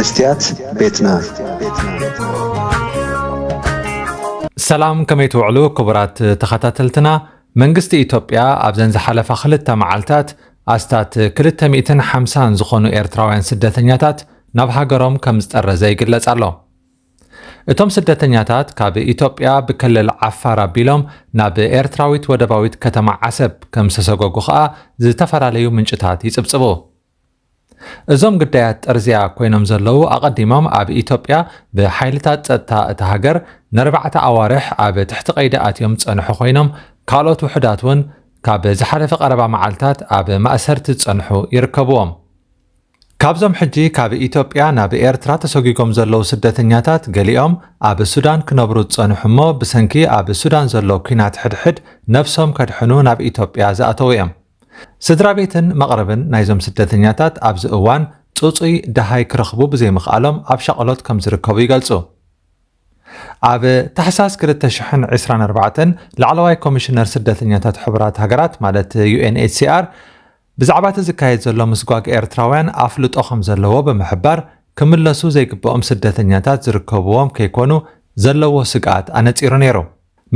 መስትያት ቤትና። ሰላም፣ ከመይ ትውዕሉ ክቡራት ተኸታተልትና? መንግስቲ ኢትዮጵያ ኣብዘን ዝሓለፋ ክልተ መዓልታት ኣስታት ክልተ ሚእትን ሓምሳን ዝኾኑ ኤርትራውያን ስደተኛታት ናብ ሃገሮም ከም ዝጠረዘ ይግለጽ ኣሎ። እቶም ስደተኛታት ካብ ኢትዮጵያ ብክልል ዓፋር ኣቢሎም ናብ ኤርትራዊት ወደባዊት ከተማ ዓሰብ ከም ዝተሰጎጉ ከኣ ዝተፈላለዩ ምንጭታት ይጽብጽቡ። እዞም ግዳያት ጠርዝያ ኮይኖም ዘለዉ ኣቐዲሞም ኣብ ኢትዮጵያ ብሓይልታት ጸጥታ እታ ሃገር ንኣርባዕተ ኣዋርሕ ኣብ ትሕቲ ቀይዲ ኣትዮም ዝጸንሑ ኮይኖም ካልኦት ውሑዳት እውን ካብ ዝሓለፈ ቀረባ መዓልታት ኣብ ማእሰርቲ ዝጸንሑ ይርከብዎም። ካብዞም ሕጂ ካብ ኢትዮጵያ ናብ ኤርትራ ተሰጒጎም ዘለዉ ስደተኛታት ገሊኦም ኣብ ሱዳን ክነብሩ ዝጸንሑ እሞ ብሰንኪ ኣብ ሱዳን ዘሎ ኲናት ሕድሕድ ነብሶም ከድሕኑ ናብ ኢትዮጵያ ዝኣተዉ እዮም። ስድራ ቤትን መቕርብን ናይዞም ስደተኛታት ኣብዚ እዋን ጽጹይ ደሃይ ክረኽቡ ብዘይምኽኣሎም ኣብ ሻቕሎት ከም ዝርከቡ ይገልጹ። ኣብ ታሕሳስ ክልተ ሽሕን ዕስራን ኣርባዕተን ላዕለዋይ ኮሚሽነር ስደተኛታት ሕቡራት ሃገራት ማለት ዩኤንኤችሲኣር ብዛዕባ እቲ ዝካየድ ዘሎ ምስጓግ ኤርትራውያን ኣፍልጦ ከም ዘለዎ ብምሕባር ክምለሱ ዘይግብኦም ስደተኛታት ዝርከብዎም ከይኮኑ ዘለዎ ስግኣት ኣነጺሩ ነይሩ።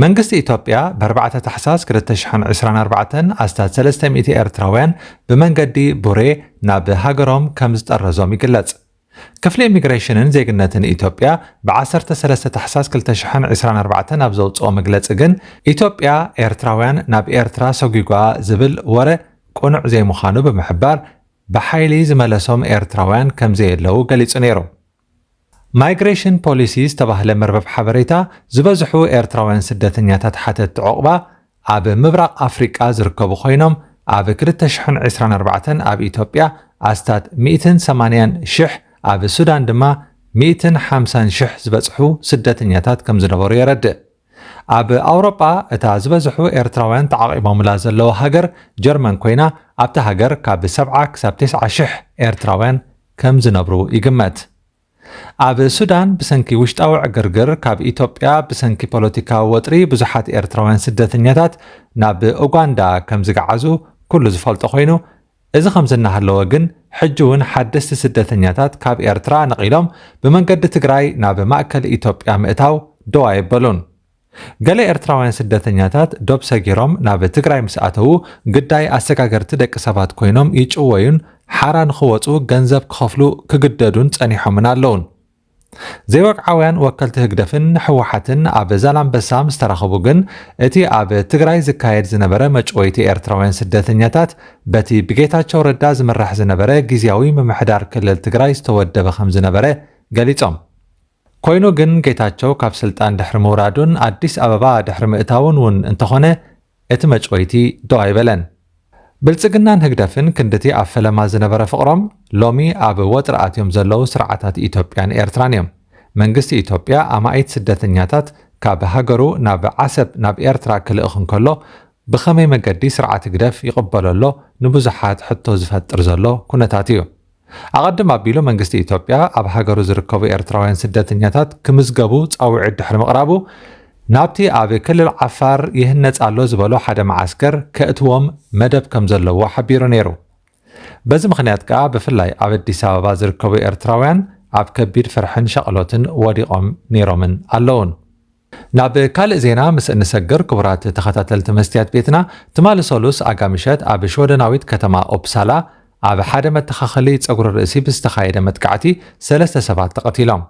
መንግስቲ ኢትዮጵያ ብ ኣርባዕተ ታሕሳስ ክልተ ሽሕን ዕስራን ኣርባዕተን ኣስታት ሰለስተ ሚእቲ ኤርትራውያን ብመንገዲ ቡሬ ናብ ሃገሮም ከም ዝጠረዞም ይግለጽ። ክፍሊ ኢሚግሬሽንን ዜግነትን ኢትዮጵያ ብ ዓሰርተ ሰለስተ ታሕሳስ ክልተ ሽሕን ዕስራን ኣርባዕተን ኣብ ዘውጽኦ መግለጺ ግን ኢትዮጵያ ኤርትራውያን ናብ ኤርትራ ሰጒጓ ዝብል ወረ ቅኑዕ ዘይምዃኑ ብምሕባር ብሓይሊ ዝመለሶም ኤርትራውያን ከም ዘየለዉ ገሊጹ ነይሩ። ማይግሬሽን ፖሊሲ ዝተባህለ መርበብ ሓበሬታ ዝበዝሑ ኤርትራውያን ስደተኛታት ሓተትቲ ዑቕባ ኣብ ምብራቕ ኣፍሪቃ ዝርከቡ ኮይኖም ኣብ ክልተ ሽሕን ዕስራን ኣርባዕተን ኣብ ኢትዮጵያ ኣስታት ሚእትን ሰማንያን ሽሕ ኣብ ሱዳን ድማ ሚእትን ሓምሳን ሽሕ ዝበጽሑ ስደተኛታት ከም ዝነበሩ የረድእ። ኣብ ኣውሮጳ እታ ዝበዝሑ ኤርትራውያን ተዓቒቦምላ ዘለዉ ሃገር ጀርመን ኮይና ኣብታ ሃገር ካብ ሰብዓ ክሳብ ተስዓ ሽሕ ኤርትራውያን ከም ዝነብሩ ይግመት። ኣብ ሱዳን ብሰንኪ ውሽጣዊ ዕግርግር ካብ ኢትዮጵያ ብሰንኪ ፖለቲካዊ ወጥሪ ብዙሓት ኤርትራውያን ስደተኛታት ናብ ኡጋንዳ ከም ዝገዓዙ ኩሉ ዝፈልጦ ኮይኑ እዚ ከም ዝናሃለወ ግን ሕጂ እውን ሓደስቲ ስደተኛታት ካብ ኤርትራ ነቒሎም ብመንገዲ ትግራይ ናብ ማእከል ኢትዮጵያ ምእታው ደው ኣይበሉን። ገለ ኤርትራውያን ስደተኛታት ዶብ ሰጊሮም ናብ ትግራይ ምስ ኣተዉ ግዳይ ኣሰጋገርቲ ደቂ ሰባት ኮይኖም ይጭወዩን ሓራ ንኽወፁ ገንዘብ ክኸፍሉ ክግደዱን ጸኒሖምን ኣለውን። ዘይወግዓውያን ወከልቲ ህግደፍን ህወሓትን ኣብ ዛላምበሳ ምስ ተራኸቡ ግን እቲ ኣብ ትግራይ ዝካየድ ዝነበረ መጭወይቲ ኤርትራውያን ስደተኛታት በቲ ብጌታቸው ረዳ ዝምራሕ ዝነበረ ግዝያዊ ምምሕዳር ክልል ትግራይ ዝተወደበ ከም ዝነበረ ገሊጾም። ኮይኑ ግን ጌታቸው ካብ ስልጣን ድሕሪ ምውራዱን ኣዲስ ኣበባ ድሕሪ ምእታውን እውን እንተኾነ እቲ መጭወይቲ ደው ኣይበለን። ብልጽግናን ህግደፍን ክንድቲ ኣብ ፈለማ ዝነበረ ፍቕሮም ሎሚ ኣብ ወጥሪ ኣትዮም ዘለዉ ስርዓታት ኢትዮጵያን ኤርትራን እዮም። መንግስቲ ኢትዮጵያ ኣማኢት ስደተኛታት ካብ ሃገሩ ናብ ዓሰብ ናብ ኤርትራ ክልእኽ እንከሎ ብኸመይ መገዲ ስርዓት ህግደፍ ይቕበሎ ኣሎ ንብዙሓት ሕቶ ዝፈጥር ዘሎ ኩነታት እዩ። ኣቐድም ኣቢሉ መንግስቲ ኢትዮጵያ ኣብ ሃገሩ ዝርከቡ ኤርትራውያን ስደተኛታት ክምዝገቡ ጻውዒት ድሕሪ ምቕራቡ ናብቲ ኣብ ክልል ዓፋር ይህነጽ ኣሎ ዝበሎ ሓደ መዓስከር ከእትዎም መደብ ከም ዘለዎ ሓቢሩ ነይሩ። በዚ ምኽንያት ከኣ ብፍላይ ኣብ ኣዲስ ኣበባ ዝርከቡ ኤርትራውያን ኣብ ከቢድ ፍርሕን ሸቕሎትን ወዲቖም ነይሮምን ኣለውን። ናብ ካልእ ዜና ምስ እንሰግር ክቡራት ተኸታተልቲ መስትያት ቤትና ትማሊ ሰሉስ ኣጋምሸት ኣብ ሽወደናዊት ከተማ ኦፕሳላ ኣብ ሓደ መተኻኸሊ ጸጉሪ ርእሲ ብዝተኻየደ መጥቃዕቲ ሰለስተ ሰባት ተቐቲሎም።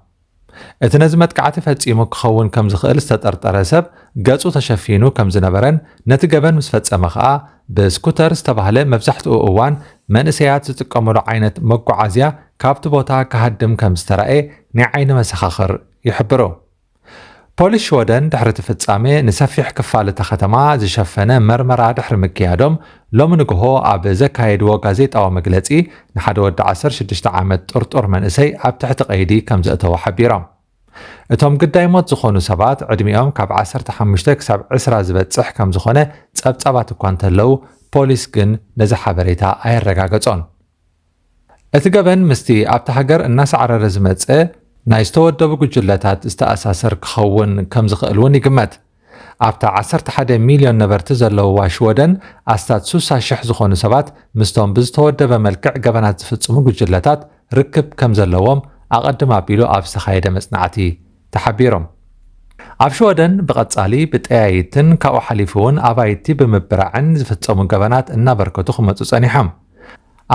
እቲ ነዚ መጥቃዕቲ ፈጺሙ ክኸውን ከም ዝኽእል ዝተጠርጠረ ሰብ ገጹ ተሸፊኑ ከም ዝነበረን ነቲ ገበን ምስ ፈጸመ ኸኣ ብስኩተር ዝተባህለ መብዛሕትኡ እዋን መንእሰያት ዝጥቀምሉ ዓይነት መጓዓዝያ ካብቲ ቦታ ክሃድም ከም ዝተራእየ ናይ ዓይኒ መሰኻኽር ይሕብሩ። ፖሊስ ሽወደን ድሕሪ እቲ ፍጻሜ ንሰፊሕ ክፋል እታ ከተማ ዝሸፈነ መርመራ ድሕሪ ምክያዶም ሎሚ ንግሆ ኣብ ዘካየድዎ ጋዜጣዊ መግለጺ ንሓደ ወዲ ዓሰርተ ሽዱሽተ ዓመት ጥርጡር መንእሰይ ኣብ ትሕቲ ቀይዲ ከም ዘእተዎ ሓቢሮም። እቶም ግዳይ ሞት ዝኾኑ ሰባት ዕድሚኦም ካብ ዓሰርተ ሓሙሽተ ክሳብ ዕስራ ዝበጽሕ ከም ዝኾነ ጸብጻባት እኳ እንተለዉ ፖሊስ ግን ነዚ ሓበሬታ ኣየረጋገጾን። እቲ ገበን ምስቲ ኣብታ ሃገር እናሳዕረረ ዝመጸ ናይ ዝተወደቡ ጉጅለታት ዝተኣሳሰር ክኸውን ከም ዝኽእል እውን ይግመት። ኣብታ ዓሰርተ ሓደ ሚልዮን ነበርቲ ዘለውዋ ሽወደን ኣስታት ስሳ ሽሕ ዝኾኑ ሰባት ምስቶም ብዝተወደበ መልክዕ ገበናት ዝፍጽሙ ጉጅለታት ርክብ ከም ዘለዎም ኣቐድም ኣቢሉ ኣብ ዝተኻየደ መጽናዕቲ ተሓቢሮም። ኣብ ሽወደን ብቐጻሊ ብጠያይትን ካብኡ ሓሊፉ እውን ኣባይቲ ብምብራዕን ዝፍጸሙ ገበናት እናበርከቱ ክመጹ ጸኒሖም።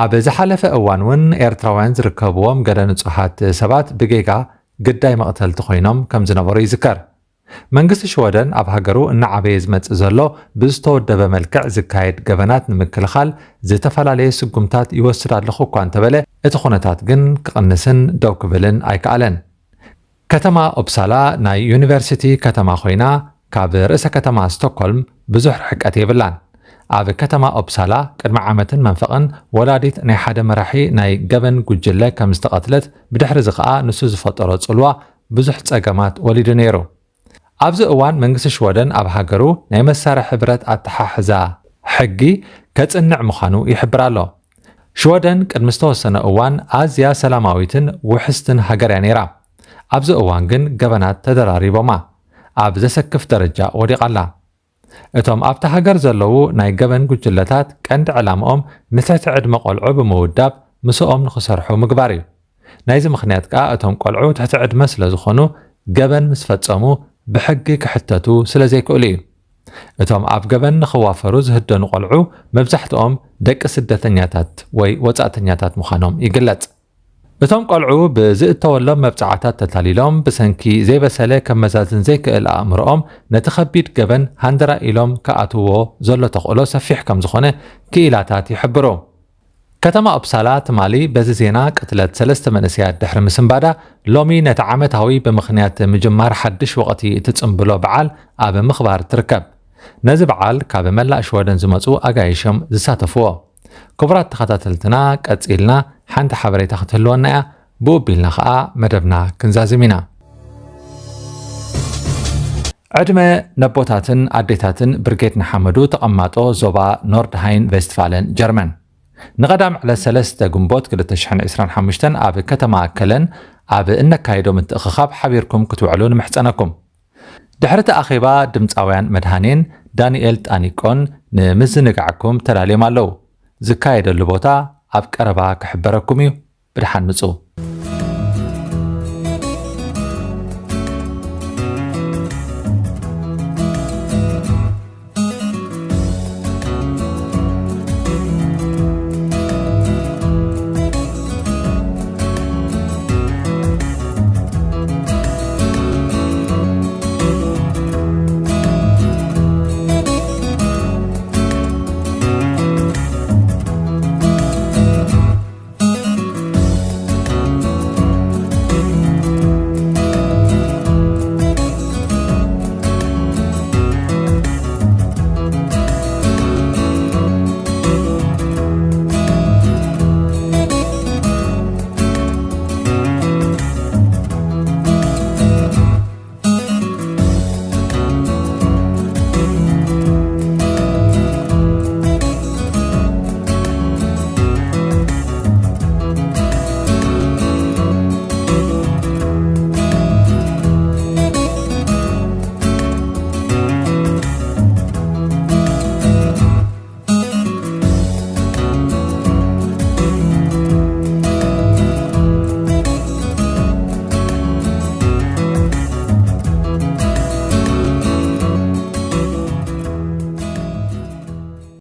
ኣብ ዝሓለፈ እዋን እውን ኤርትራውያን ዝርከብዎም ገለ ንጹሃት ሰባት ብጌጋ ግዳይ መቕተልቲ ኮይኖም ከም ዝነበሩ ይዝከር። መንግስቲ ሽወደን ኣብ ሃገሩ እናዓበየ ዝመጽእ ዘሎ ብዝተወደበ መልክዕ ዝካየድ ገበናት ንምክልኻል ዝተፈላለየ ስጉምታት ይወስድ ኣለኹ እኳ እንተበለ፣ እቲ ኩነታት ግን ክቕንስን ደው ክብልን ኣይከኣለን። ከተማ ኦፕሳላ ናይ ዩኒቨርሲቲ ከተማ ኮይና፣ ካብ ርእሰ ከተማ ስቶክሆልም ብዙሕ ርሕቀት የብላን። ኣብ ከተማ ኦፕሳላ ቅድሚ ዓመትን መንፈቕን ወላዲት ናይ ሓደ መራሒ ናይ ገበን ጉጅለ ከም ዝተቐትለት፣ ብድሕሪ እዚ ኸኣ ንሱ ዝፈጠሮ ጽልዋ ብዙሕ ጸገማት ወሊዱ ነይሩ። ኣብዚ እዋን መንግስቲ ሽወደን ኣብ ሃገሩ ናይ መሳርሒ ብረት ኣተሓሕዛ ሕጊ ከጽንዕ ምዃኑ ይሕብር ኣሎ። ሽወደን ቅድሚ ዝተወሰነ እዋን ኣዝያ ሰላማዊትን ውሕስትን ሃገር እያ ነይራ። ኣብዚ እዋን ግን ገበናት ተደራሪቦማ ኣብ ዘሰክፍ ደረጃ ወዲቓ ኣላ። እቶም ኣብታ ሃገር ዘለዉ ናይ ገበን ጉጅለታት ቀንዲ ዕላምኦም ንትሕቲ ዕድመ ቆልዑ ብምውዳብ ምስኦም ንኽሰርሑ ምግባር እዩ። ናይዚ ምኽንያት ከኣ እቶም ቆልዑ ትሕቲ ዕድመ ስለ ዝኾኑ ገበን ምስ ፈጸሙ ብሕጊ ክሕተቱ ስለ ዘይክእሉ እዩ። እቶም ኣብ ገበን ንኽዋፈሩ ዝህደኑ ቆልዑ መብዛሕትኦም ደቂ ስደተኛታት ወይ ወጻእተኛታት ምዃኖም ይግለጽ። እቶም ቆልዑ ብዝእተወሎም መብጽዓታት ተታሊሎም ብሰንኪ ዘይበሰለ ከመዛዝን ዘይክእል ኣእምሮኦም ነቲ ከቢድ ገበን ሃንደራ ኢሎም ክኣትዎ ዘሎ ተኽእሎ ሰፊሕ ከም ዝኾነ ክኢላታት ይሕብሩ። ከተማ ኡፕሳላ ትማሊ በዚ ዜና ቅትለት ሰለስተ መንእሰያት ድሕሪ ምስንባዳ፣ ሎሚ ነቲ ዓመታዊ ብምኽንያት ምጅማር ሓድሽ ወቕቲ እትጽንብሎ በዓል ኣብ ምኽባር ትርከብ። ነዚ በዓል ካብ መላእ ሽወደን ዝመጹ ኣጋይሾም ዝሳተፍዎ። ክቡራት ተኸታተልትና፣ ቀጺልና ሓንቲ ሓበሬታ ክትህልወና እያ። ብኡ ኣቢልና ኸኣ መደብና ክንዛዝም ኢና። ዕድመ ነቦታትን ኣዴታትን ብርጌድ ንሓመዱ ተቐማጦ ዞባ ኖርድሃይን ቬስትፋለን ጀርመን። ንቐዳም ዕለት ሰለስተ ግንቦት ክልተ ሽሕን ዕስራን ሓሙሽተን ኣብ ከተማ ከለን ኣብ እነካይዶ ምትእኽኻብ ሓቢርኩም ክትውዕሉ ንምሕጸነኩም። ድሕሪ እቲ ኣኼባ ድምጻውያን መድሃኔን ዳንኤል ጣኒቆን ንምዝንጋዕኩም ተዳልዮም ኣለዉ። ዝካየደሉ ቦታ ኣብ ቀረባ ክሕበረኩም እዩ። ብድሓን ምጹ።